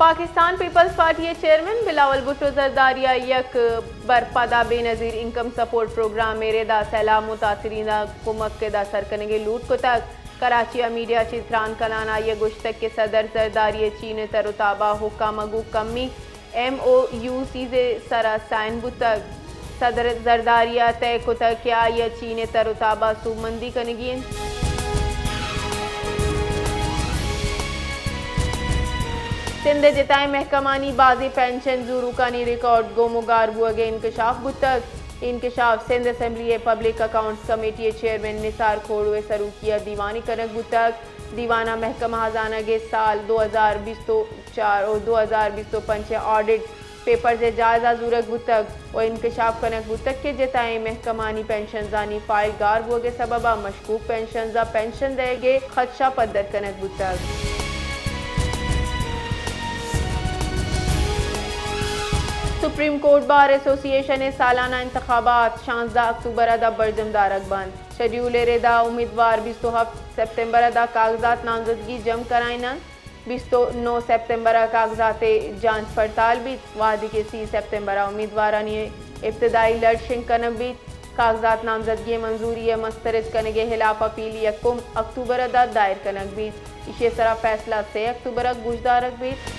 Pakistan Peoples party ءِ چیئرمین بلاول بھٹو زرداری ءَ یک برپدا بے نظیر انکم سپورٹ پروگرام ءِ ردا سیلاب متاثرین ءَ کمک ءِ داں سر کنگ ءِ لوٹ کتگ۔ کراچی ءَ میڈیا چہ تران کنان آئی ءَ گوشتگ کہ صدر زرداری ءِ چین ءِ تر ءُ تاب ءَ حکام ءَ گوں کمی ایم او یوز ءِ سرا سائن بوتگ۔ صدر زرداری ءَ طے کتگ کہ آئی ءَ چین ءِ تر ءُ تاب ءَ سوبمندی کنگی انت۔ سندھ ءِ جتائیں محکمانی بازیں پنشن زوروکانی ریکارڈ گم ءُ گار بوگ ءِ انکشاف بوتگ۔ انکشاف سندھ اسمبلی ءِ پبلک اکاؤنٹس کمیٹی ءِ چیئرمین نثار کھوڑو ءِ سروکی ءَ دیوانے کنگ بوتگ۔ دیوان ءَ محکمہ ءِ زانگ ءِ سال دو ہزار بیست ءُ چار ءُ دو ہزار بیست ءُ پنچ ءِ آڈٹ پیپرز ءِ جائزہ زورگ بوتگ ءُ انکشاف کنگ بوتگ کہ جتائیں محکمانی پنشنزانی فائل گار بوگ ءِ سبب ءَ مشکوک پنشنز ءَ پنشن دئیگ ءِ خدشہ پدر کنگ بوتگ۔ سپریم کورٹ بار ایسوسی ایشن ءِ سالانہ انتخابات شانزدہ اکتوبر ءَ داں برجم دارگ بنت۔ شیڈیول ءِ ردا امیدوار بیست ءُ ہفت سپتمبر ءَ داں کاغذات نامزدگی جم کنائیننت۔ بیست ءُ نو سپتمبر ءَ کاغذات ءِ جانچ پڑتال بیت، وہدے کہ سی سپتمبر ءَ امیدوارانی ابتدائی لڑ شنگ کنگ بیت۔ کاغذات نامزدگی ءِ منظوری ءِ مسترد کنگ ءِ ہلاپ ءَ اپیل یکم اکتوبر ءَ داں دائر کنگ بیت۔ ایشی ءِ سرا فیصلہ سے اکتوبر ءَ گوشدارگ بیت۔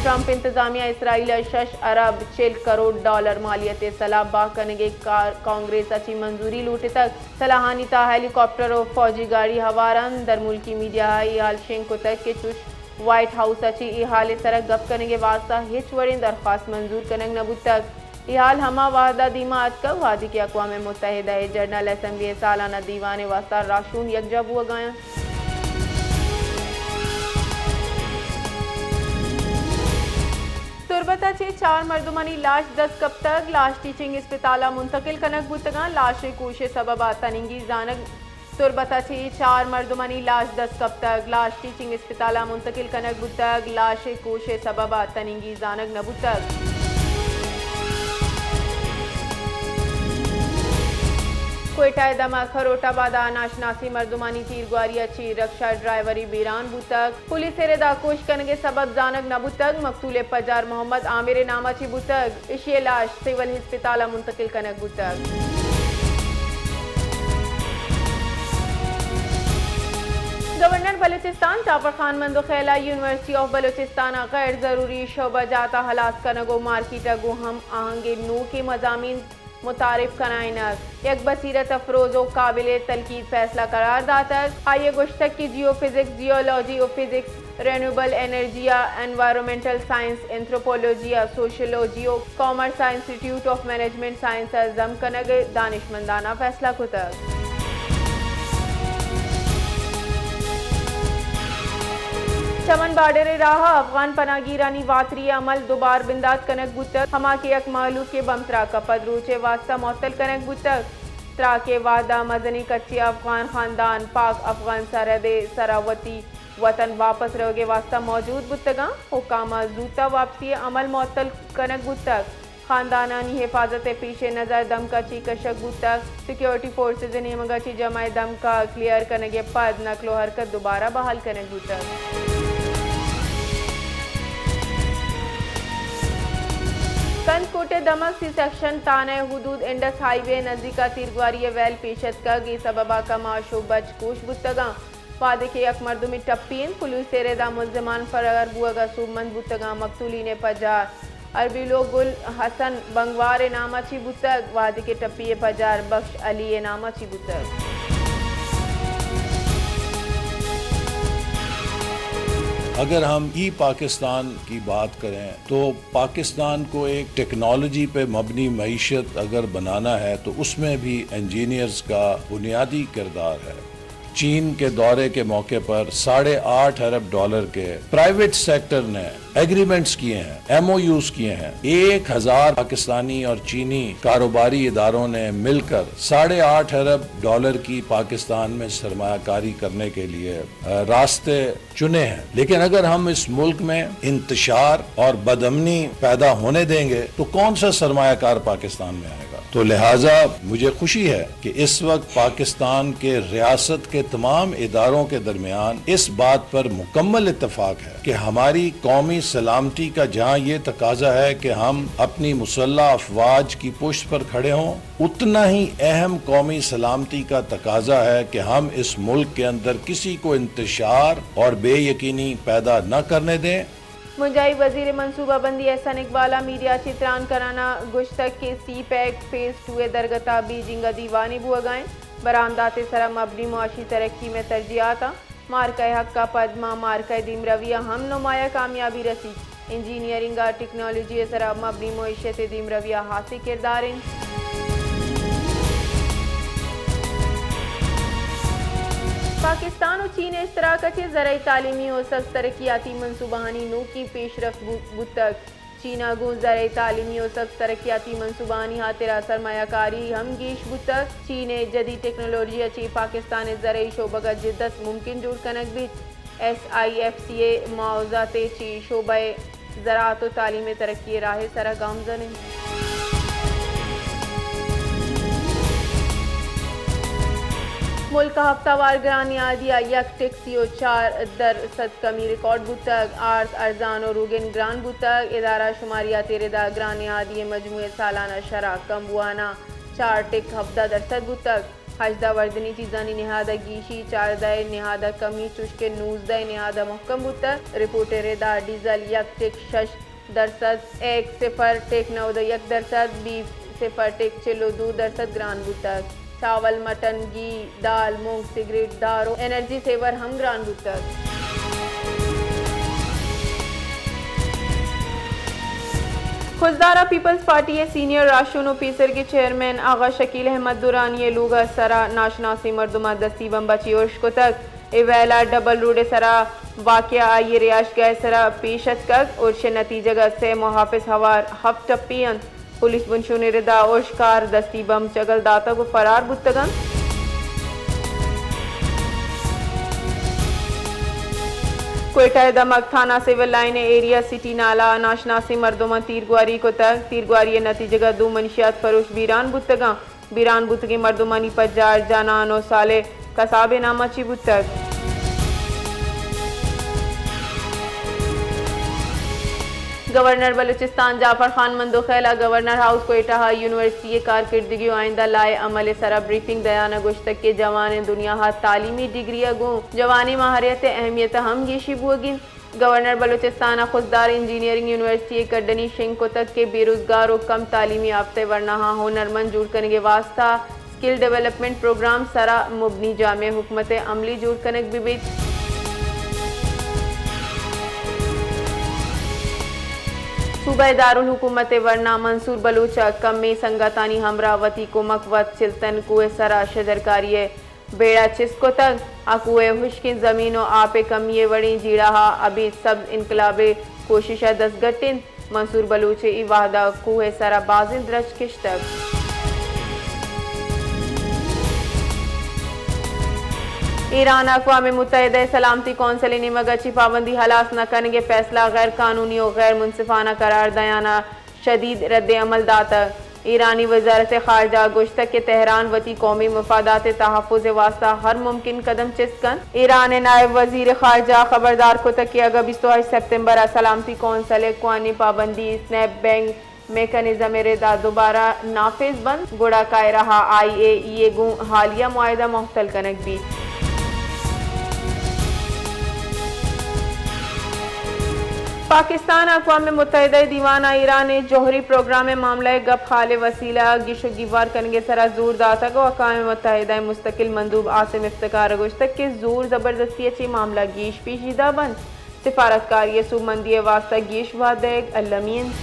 ٹرمپ انتظامیہ اسرائیل ءَ شش ارب چل کروڑ ڈالر مالیاتی سلاہ بہا کنگ ءِ کار کانگریس ءَ چہ منظوری لوٹتگ۔ سلاہانی تہا ہیلی کاپٹر ءُ فوجی گاڑی ہوار انت۔ درملکی میڈیا ءَ اے ہال شنگ کتگ کہ چوش وائٹ ہاؤس ءَ چہ اے ہال ءِ سرا گپ کنگ ءِ واستہ ہچ وڑیں درخواست منظور کنگ نہ بوتگ۔ اے ہال ہما وہد ءَ دیما اتکگ، وہدے کہ اقوام متحدہ ءِ جنرل اسمبلی ءِ سالانہ دیوان ءِ واستہ راہشون یکجاہ بوگ ءَ انت۔ تربت ءَ چہ چار مردمانی لاش دست کپتگ، لاش ٹیچنگ اسپتال ءَ منتقل کنگ بوتگاں، لاش ءِ کوش ءِ سبب ءَ تننگی زانگ۔ تربت ءَ چہ چار مردمانی لاش دست کپتگ، لاش ٹیچنگ اسپتال ءَ منتقل کنگ بوتگ، لاش ءِ کوش ءِ سبب ءَ تننگی زانگ نہ بوتگ۔ کوئٹہ ءِ دمگ خروٹ آباد ءَ ناشناسیں مردمانی تیرگواری ءَ چہ رکشہ ڈرائیورے بیران بوتگ۔ پولیس ءِ ردا کوش کنگ ءِ سبب زانگ نہ بوتگ۔ مقتول ءِ پجار محمد عامر ءِ نام ءَ چہ بوتگ۔ ایشی ءِ لاش سول ہسپتال ءَ منتقل کنگ بوتگ۔ گورنر بلوچستان جعفر خان مندوخیل ءَ یونیورسٹی آف بلوچستان ءَ غیر ضروری شعبہ جات ءَ ہلاس کنگ ءُ مارکیٹ ءَ گوں ہم آہنگیں نوکیں مضامین متعارف کنائینگ یک بصیرت افروز ءُ قابل تنقید فیصلہ قرار داتگ۔ آئی ءَ گوشتگ کہ جیو فزکس، جیولوجی ءُ فزکس، رینیوبل انرجی ءُ انوائرمنٹل سائنس، اینتھروپولوجی ءُ سوشیولوجی ءُ کامرس ءُ انسٹیٹیوٹ آف مینجمنٹ سائنس ءَ ضم کنگ ءِ دانشمندانہ فیصلہ کتگ۔ چمن بارڈر ءِ راہ ءَ افغان پناہگیرانی واتری ءِ عمل دوبار بندات کنگ بوتگ، ہما کہ یک مہلوکے بم تراک ءَ پد روچ ءِ واستہ معطل کنگ بوتگ۔ تراک ءِ وہد ءَ مزنیں کچے ءَ افغان خاندان پاک افغان سرحد ءِ سرا وتی وطن واپس روگ ءِ واستہ موجود بوتگاں۔ حکام ءَ زوت ءَ واپسی ءِ عمل معطل کنگ بوتگ۔ خاندانانی حفاظت ءِ پیش نظر دمک ءَ چی کشگ بوتگ۔ سیکورٹی فورسز ءِ نیمگ ءَ چی جمع ءِ دمک ءِ کلیئر کنگ ءِ پد نقل ءُ حرکت دوبارہ بحال کنگ بوتگ۔ کندکوٹ ءِ دمگ سی سیکشن تھانہ ءِ حدود انڈس ہائی وے ءِ نزیک ءَ تیرگواری ءِ ویل پیش اتکگ، اے سبب ءَ کماش ءُ بچ کوش بوتگاں۔ وہدے کہ یک مردمے ٹپی انت، پولیس ءِ ردا ملزمان فرار بوگ ءَ سوبمند بوتگاں۔ مقتولین ءِ پجار اربیلو گل حسن بنگوار ءِ نام ءَ چی بوتگ، وہدے کہ ٹپی ءِ پجار بخش علی ءِ نام ءَ چی بوتگ۔ اگر ہم ای پاکستان کی بات کریں تو پاکستان کو ایک ٹیکنالوجی پہ مبنی معیشت اگر بنانا ہے تو اس میں بھی انجینئرز کا بنیادی کردار ہے۔ چین کے دورے کے موقع پر ساڑھے آٹھ ارب ڈالر کے پرائیویٹ سیکٹر نے ایگریمنٹس کیے ہیں، ایم او یوز کیے ہیں۔ ایک ہزار پاکستانی اور چینی کاروباری اداروں نے مل کر ساڑھے آٹھ ارب ڈالر کی پاکستان میں سرمایہ کاری کرنے کے لیے، آ، راستے چنے ہیں۔ لیکن اگر ہم اس ملک میں انتشار اور بدامنی پیدا ہونے دیں گے تو کون سا سرمایہ کار پاکستان میں آئے گا؟ تو لہذا مجھے خوشی ہے کہ اس وقت پاکستان کے ریاست کے تمام اداروں کے درمیان اس بات پر مکمل اتفاق ہے کہ ہماری قومی سلامتی کا جہاں یہ تقاضا ہے کہ ہم اپنی مسلح افواج کی پشت پر کھڑے ہوں، اتنا ہی اہم قومی سلامتی کا تقاضا ہے کہ ہم اس ملک کے اندر کسی کو انتشار اور بے یقینی پیدا نہ کرنے دیں۔ بنجاہی وزیر منصوبہ بندی احسن اقبال ء میڈیا چہ تران کنان ء گوشتگ کہ سی پیک فیز ٹو ء درگت ء بیجنگ ء دیوانے بوگ ء انت۔ برآمدات ء سرا مبنی معاشی ترقی مئے ترجیحات انت۔ مارکہ ء حق ء پد ماں مارکہ ء دیمروی ء ہم نمایاں کامیابی رسیت۔ انجینئرنگ ء ٹیکنالوجی ء سرا مبنی معیشت ء دیمروی ء ہاسیں کردار انت۔ پاکستان و چین ء اشتراک ء چہ زرعی تعلیمی و سبز ترقیاتی منصوبہانی نوکیں پیشرفت بو-، بوتگ۔ چین ء گوں زرعی تعلیمی و سبز ترقیاتی منصوبہانی ہاترا سرمایہ کاری ہم گیش بوتگ۔ چین ء جدید ٹیکنالوجی ء چہ پاکستان ء زرعی شعبگ ء جدت ممکن جوڑ کنگ بیت۔ ایس آئی ایف سی ء معاوضات ء چہ شعبہ ء زراعت و تعلیم ء ترقی ء راہ ء سرا گامزن انت۔ ملک ء ہفتہ وار گران نہادی ء یک ٹک سی و چار درسد کمی ریکارڈ بوتگ، آرت ارزان و روگن گران بوتگ، ادارہ شماریات ء ردا گران نہادی ء مجموعی سالانہ شرح کم بوان ء چار ٹک ہبدہ درسد بوتگ۔ ہژدہ وردنی چیزانی نہاد ء گیشی، چاردہ ء نہاد ء کمی، چوشکہ نوزدہ ء نہاد ء مھکم بوتگ۔ رپورٹ ء ردا ڈیزل یک ٹک شش درسد، ایگ صفر ٹک نود ء یک درسد، بیف صفر ٹک چل ء دو درسد گران بوتگ۔ چاول، مٹن، گھی، دال، مونگ، سگریٹ، دار و انرجی سیور ہم گران بوتگ۔ خضدار ء پیپلز پارٹی ء سینئر راہشون و پیسرگیں چیئرمین آغا شکیل احمد درانی ء لوگ ء سرا ناشناسیں مردماں دستی بمب ء چہ ارش کتگ۔ اے ویلا ڈبل روڈ ء سرا واقعہ آئی ء رہائشگاہ ء سرا پیش اتکگ۔ ارش ء نتیجگ ء سئے محافظ ہوار ہفت ٹپی انت۔ پولیس بنشون ء ردا ارشکار دستی بمب چگل داتگ و فرار بوتگ انت۔ کوئٹہ ء دمگ تھانہ سول لائن ء ایریا سٹی نالہ ء ناشناسیں مردماں تیرگواری کتگ۔ تیرگواری ء نتیجگ ء دو منشیات فروش بیران بوتگ انت۔ بیران بوتگیں مردمانی پجار جانان و صالح کساب ء نام ء چہ بوتگ۔ گورنر بلوچستان جعفر خان مندوخیل ء گورنر ہاؤس کوئٹہ ء یونیورسٹی ء کارکردگی و آئندہ لائحہ عمل ء سرا بریفنگ دیان ء گوشتگ کہ جوانیں دنیا ء تعلیمی ڈگری ء گوں جوانیں ماہریت ء اہمیت ء ہم گیشی بوگ ء انت۔ گورنر بلوچستان ء خضدار انجینئرنگ یونیورسٹی ء کڈنی شنگ کتگ کہ بے روزگار و کم تعلیمی یافتہ ورناہاں ہنرمند جوڑ کنگ ء واستہ سکل ڈیولپمنٹ پروگرام سرا مبنی جامع حکمت ء عملی جوڑ کنگ بہ بیت۔ صوبہ دارالحکومت ورنا منصور بلوچ ء کمیں سنگتانی ہمراہ وتی کمک وت چلتن کوہ سرا شجرکاری ء بیڑا چست کتگ۔ آ کوہ ء ہشکیں زمین و آپ ء کمی ء وڑیں جیڑہ ء ابید سبز انقلاب ء کوشش ء دستگٹ انت۔ منصور بلوچ ء اے وہد ء کوہ ء سرا بازیں درچک کشتگ۔ ایران ء اقوام متحدہ ء سلامتی کونسل ء نیمگ ء چہ پابندی ہلاس نہ کنگ ء فیصلہ غیر قانونی و غیر منصفانہ قرار دیان ء شدید رد عمل داتگ۔ ایرانی وزارت خارجہ ء گوشتگ کہ تہران وتی قومی مفادات ء تحفظ ء واستہ ہر ممکن قدم چست کنت۔ ایران ء نائب وزیر خارجہ ء خبردار کتگ کہ اگاں بیست و ہشت سپتمبر ء سلامتی کونسل ء کوہنیں پابندی سنیپ بینگ میکانزم ء ردا دوبارہ نافذ بنت، گڑا قاہرہ ء آئی اے ای اے گوں حالیہ معاہدہ معطل کنگ بیت۔ پاکستان ء اقوام متحدہ ء دیوان ء ایران ء جوہری پروگرام ء معاملہ ء گپ ہال ء وسیلہ ء گیش و گیوار کنگ ء سرا زور داتگ و اقوام متحدہ ء مستقل مندوب عاصم افتخار ء گوشتگ کہ زور زبردستی ء چہ معاملہ گیش پیچیدہ بنت، سفارتکاری ء سوبمندی ء واستہ گیش وھد دئیگ المی انت۔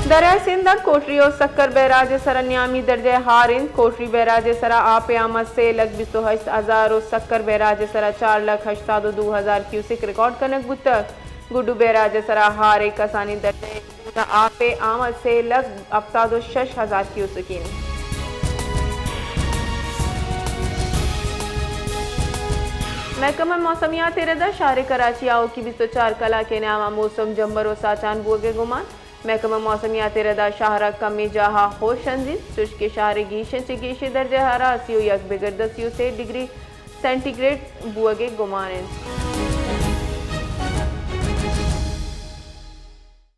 دریائے سندھ ء کوٹری و سکر بیراج ء سرا نیامی درجہ ء ہار انت۔ کوٹری بیراج ء سرا آپ ء آمد سے لکھ بیست و ہشت ہزار و سکر بیراج ء سرا چار لکھ ہشتاد و دو ہزار کیوسک ریکارڈ کنگ بوتگ۔ گڈو بیراج ء سرا ہار ء کسانیں درجہ ء گوں آپ ء آمد سے لکھ ہپتاد و شش ہزار کیوسک انت۔ محکمہ موسمیات ءِ ردا شہر کراچی آؤکی بیست ءُ چار کلاک ءِ نیام ءَ موسم جمبر ءُ ساچان بوگ ءِ گمان۔ محکمہ موسمیات ءِ ردا شہر ءَ کمیں جاہ ءَ ہوش انزیت، چوشکہ شہر ءِ گیشیں چہ گیشیں درجہ حرارت سی ءُ یک بگر داں سی ءُ سے ڈگری سینٹی گریڈ بوگ ءِ گمان انت۔